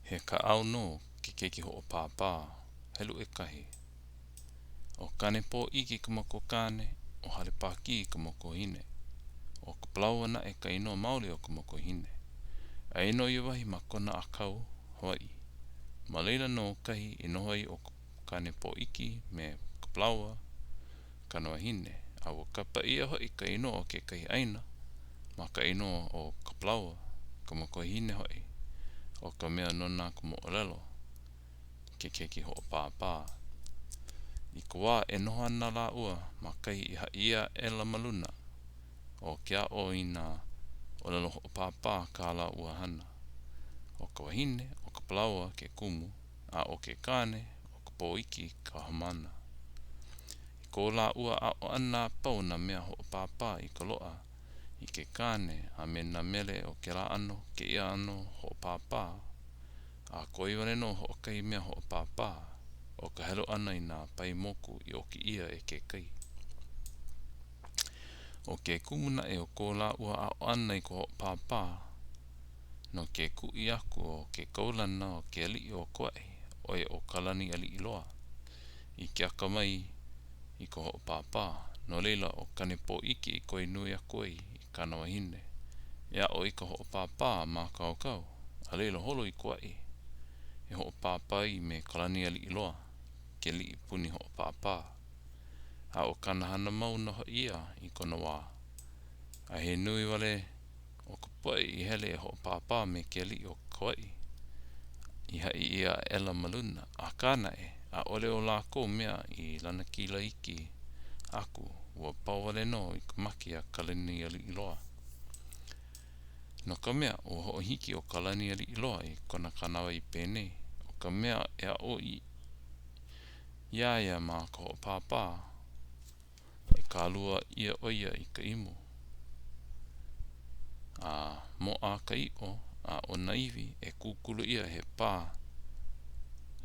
He kaʻao no ke keiki hoʻopāpā. Helu ʻekahi. ʻO Kānepōʻiki ka makuakāne, ʻo Halepākī ka makuahine. ʻO Kapalaoa naʻe ka inoa maoli o ka makuahine. Aia nō ia wahi ma Kona ʻĀkau, Hawaiʻi. Ma laila nō kahi i noho ai ʻo Kānepōʻiki me Kapalaoa, kāna wahine, a ua kapa ʻia hoʻi ka inoa o kekahi ʻāina ma ka inoa ʻo Kapalaoa, ka makuahine hoʻi o ka mea nona ka moʻolelo, ke keiki hoʻopāpā. I ka wā e noho ana lāua ma kahi i haʻi ʻia aʻela ma luna, ʻo ke aʻo i nā ʻōlelo hoʻopāpā kā lāua hana. ʻO ka wahine, ʻo Kapalaoa ke kumu, a ʻo ke kāne, ʻo ka Pōiki ka haumāna. I ko lāua aʻo ʻana a pau nā mea hoʻopāpā i ka loaʻa i ke kāne a me nā mele o kēlā ʻano kēia ʻano hoʻopāpā, a koe wale nō hoʻokahi mea hoʻopāpā, ʻo ka helu ʻana i nā pae moku i ʻoki ʻia e ke kai. ʻO ke kumu naʻe o ko lāua aʻo ʻana i ka hoʻopāpā, no ke kuʻi aku o ke kaulana o ke aliʻi o Kauaʻi, ʻo ia ʻo Kalanialiʻiloa, i ke akamai i ka hoʻopāpā. No laila ʻo Kānepōʻiki i koi nui aku ai i kāna wahine e aʻo i ka hoʻopāpā a mākaukau, a laila holo i Kauaʻi e hoʻopāpā ai me Kalanialiʻiloa, ke aliʻi puni hoʻopāpā. A ʻo kāna hana mau nō hoʻi ia i kona wā. A he nui wale o ka poʻe i hele e hoʻopāpā me ke aliʻi o Kauaʻi, i haʻi ʻia aʻela ma luna, akā naʻe, ʻaʻole o lākou mea i lanakila iki aku, ua pau wale nō i ka make iā Kalanialiʻiloa. No ka mea, ua hoʻohiki ʻo Kalanialiʻiloa i kona kānāwai penei, ʻo ka mea e aʻo iā ia ma ka hoʻopāpā, E kālua ʻia ʻo ia i ka imu. A moʻa ka ʻiʻo, a ʻo nā iwi, e kūkulu ʻia he pā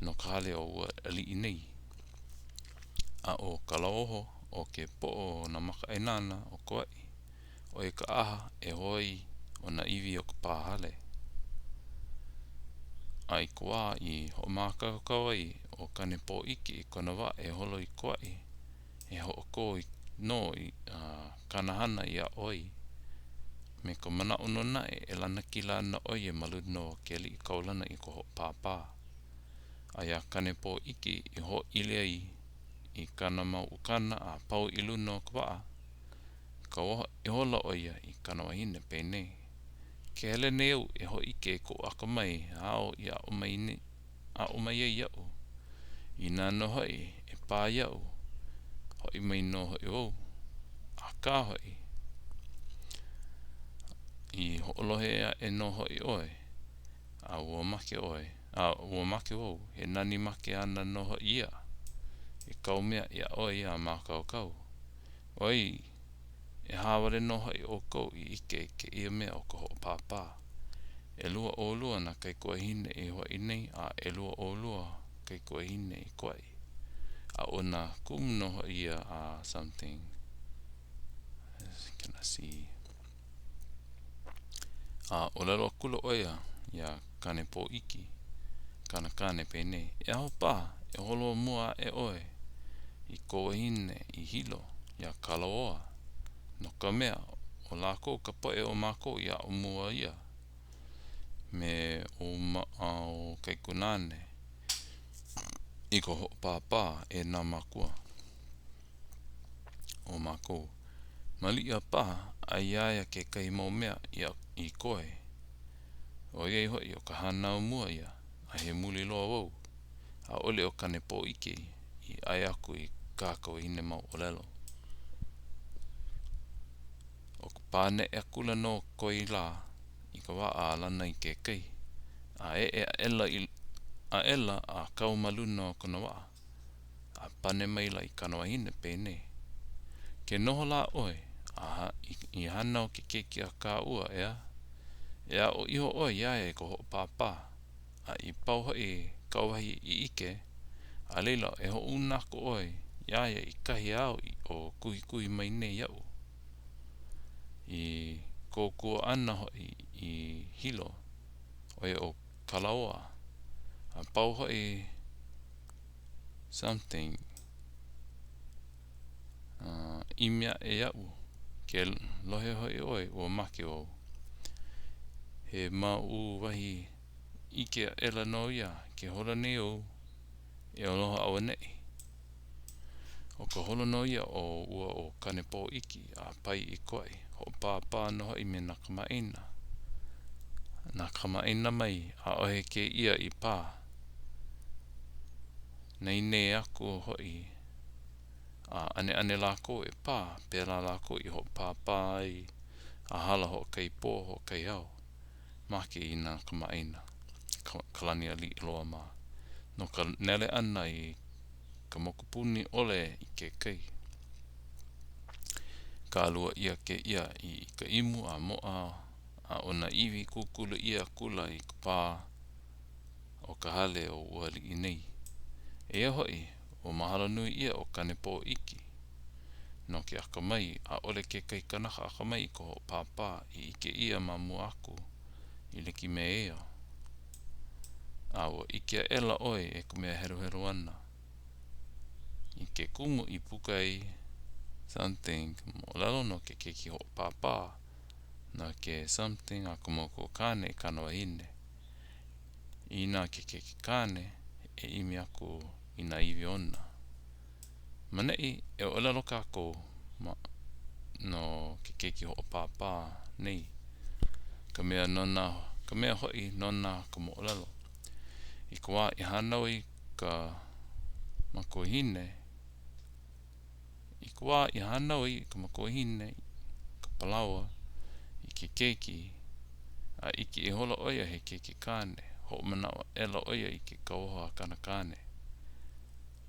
no ka hale o ua aliʻi nei. A ʻo ka lauoho o ke poʻo o nā makaʻāinana o Kauaʻi, ʻo ia ka ʻaha e hō ai ʻo nā iwi o ka pā hale. A i ka wā i hoʻomākaukau ai ʻo Kānepōʻiki i kona wā e holo i Kauaʻi, he hoʻokō nō i kāna hana i aʻo ai, me ka manaʻo nō naʻe e lanakila ana ʻo ia ma luna o ke aliʻi kaulana i ka hoʻopāpā. A iā Kānepōʻiki i hōʻili ai i kāna mau ukana a pau i luna o ka waʻa, kauoha ihola ʻo ia i kāna wahine, penei, Ke hele nei au e hōʻike i koʻu akamai āu i aʻo mai nei. aʻo mai ai iaʻu. Inā nō hoʻi e pā iaʻu, hoʻi mai nō hoʻi wau. Akā hoʻi, i hoʻolohe aʻe nō hoʻi ʻoe, a ua make ʻoe, a ua make wau, he nani make ʻana nō hoʻi ia i kāu mea i aʻo ai a mākaukau. ʻOiai, ʻehā wale nō hoʻi ʻoukou i ʻike i kēia mea o ka hoʻopāpā. ʻElua ʻolua nā kaikuahine i Hawaii nei a ʻelua ʻolua kaikuahine i Kauaʻi. A ʻo nā kumu nō hoʻi ia a something. Can I see? A ʻōlelo akula ʻo ia iā Kānepōʻiki, kāna kāne penei, E aho paha, e holo mua aʻe ʻoe i kou wahine i Hilo, iā Kalaoa, no ka mea, ʻo lākou ka poʻe o mākou i aʻo mua ʻia me ou mau kaikunāne i ka hoʻopāpā e nā mākua o mākou. Maliʻa paha, aia iā ia kekahi mau mea i koe, ʻoiai hoʻi ʻo ka hānau mua ia, a he muli loa wau. ʻAʻole ʻo Kānepōʻiki i ʻae aku i kā ka wahine mau ʻōlelo. ʻO ka paneʻe akula nō koe lā i ka waʻa a lana i ke kai, a eʻe aʻela aʻela a kau ma luna o kona waʻa, a pane maila i kāna wahine, penei, Ke noho lā ʻoe, a i hānau ke keiki a kāua, ʻeā? E aʻo iho ʻoe iā ia i ka hoʻopāpā. A i pau hoʻi kāu wahi i ʻike, a laila e hoʻouna aku ʻoe iā ia i kahi āu i kuhikuhi mai nei iaʻu, i kōkua āna hoʻi i Hilo, ʻo ia ʻo Kalaoa. A pau hoʻi something ʻimi aʻe iaʻu, ke lohe hoʻi ʻoe ua make wau. He mau wahi ʻike aʻela nō ia, ke holo nei au e aloha auaneʻi. ʻO ka holo nō ia o ua ʻo Kānepōʻiki a pae i Kauaʻi, hoʻopāpā nō hoʻi me nā kamaʻāina. Nā kamaʻāina mai, ʻaʻohe kēia i pā. Naine aku hoʻi a ʻaneʻane lākou e pā, pēlā lākou i hoʻopāpā ai a hala hoʻokahi pō, hoʻokahi ao. Make i nā kamaʻāina, Kalanialiʻiloa mā, no ka nele ʻana i ka mokupuni ʻole i ke kai. Kālua ʻia kēia i ka imu a moʻa a ʻo nā iwi kūkulu ʻia akula i ka pā o ka hale o ua aliʻi nei. Eia hoʻi, ua mahalo nui ʻia ʻo Kānepōʻiki no ke akamai, ʻaʻole kekahi kanaka akamai i ka hoʻopāpā i ʻike ʻia ma mua aku i like me ia. A ua ʻike aʻela ʻoe e ka mea heluhelu ana i ke kumu i puka ai something moʻolelo no ke keiki hoʻopāpā no ke something a ka makuakāne i kāna wahine. Inā ke keiki kāne e ʻimi aku i nā iwi ona. Ma neʻi, e ʻōlelo kākou ma, no ke keiki hoʻopāpā nei, ka mea nona, ka mea hoʻi nona ka moʻolelo. I ka wā i hānau ai ka makuahine, I ka wā i hānau ai ka makuahine ka palaoa i ke keiki, a ʻike ihola ʻo ia he keiki kāne, hoʻomanaʻo aʻela ʻo ia i ke kauoha a kāna kāne.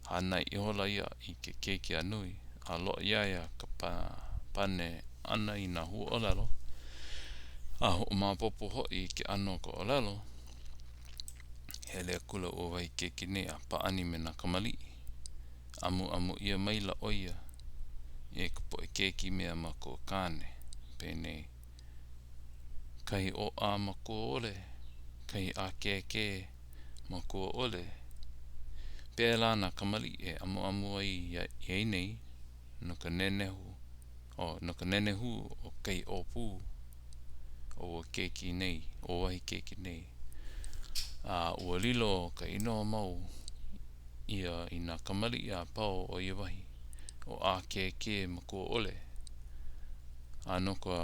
Hānai ihola ia i ke keiki a nui, a loaʻa iā ia ka pane ʻana i nā huaʻōlelo, a hoʻomaopopo hoʻi i ke ʻano o ka ʻōlelo. Hele akula ua wahi keiki nei a pāʻani me nā kamaliʻi. Amuamu ʻia maila ʻo ia e ka poʻe keiki me a makua kāne, penei, Kahi ʻōʻā makua ʻole, kahi ʻākēkē makua ʻole. Pēlā nā kamaliʻi e amuamu ai iā ia nei no ka nenehu, oh, no ka nenehū o kahi ʻōpū o ua keiki nei, ua wahi keiki nei. A ua lilo ka inoa mau ia i nā kamaliʻi a pau o ia wahi, ʻo ʻĀkēkē makua ʻole. A no ka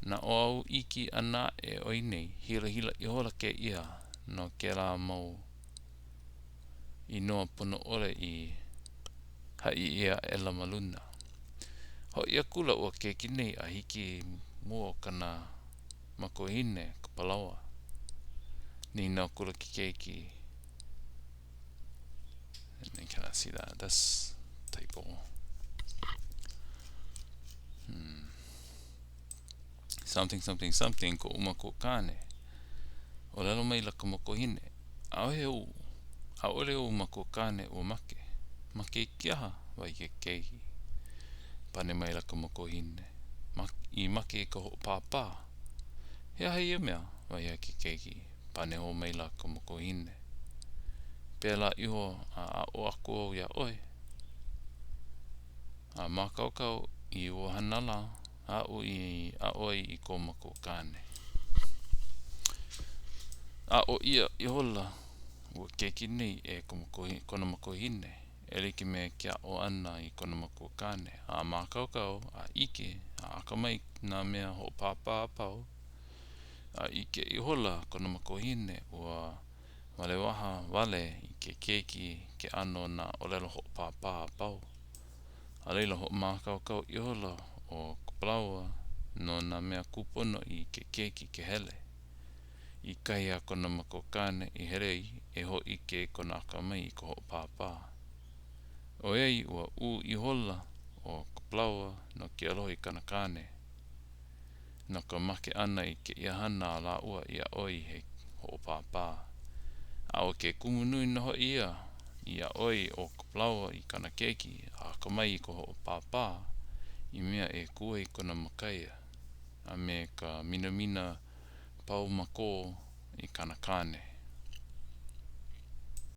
naʻauao iki ʻana aʻe o ia nei, hilahila ihola kēia no kēlā mau inoa pono ʻole i haʻi ʻia aʻela ma luna. Hoʻi akula ua keiki nei a hiki i mua o kana makuahine, ka palaoa. Nīnau akula ke keiki, And I cannot see that. That's typo. Hmm. Something, something, something, koʻu makuakāne. ʻŌlelo maila ka makuahine, ʻAʻohe ou, ʻaʻole ou makuakāne ua make. Make i ke aha? wahi a ke keiki. Pane maila ka makuahine, I make i ka hoʻopāpā. He aha ia mea? wahi a ke keiki. Pane hou maila ka makuahine, Pēlā iho a aʻo aku au iā ʻoe. A mākaukau i ua hana lā aʻu i aʻo ai i kou makuakāne. Aʻo ʻia ihola ua keiki nei e kona makuahine e like me ke aʻo ʻana i kona makuakāne, a mākaukau, a ʻike, a akamai nā mea hoʻopāpā a pau, a ʻike ihola kona makuahine ua walewaha wale i ke keiki ke ʻano o nā ʻōlelo hoʻopāpā a pau. A laila hoʻomākaukau ihola ʻo ka palaoa no nā mea kūpono i ke keiki ke hele i kahi a kona makuakāne i hele ai e hōʻike i kona akamai i ka hoʻopāpā. ʻOiai ua ʻū ihola ʻo ka palaoa no ke aloha i kāna kāne, no ka make ʻana i kēia hana a lāua i aʻo ai he hoʻopāpā. A ʻo ke kumu nui nō hoʻi ia i aʻo ai ʻo ka palaoa i kāna keiki a akamai i ka hoʻopāpā i mea e kū ai kona makaia a me ka minamina paumākō i kāna kāne.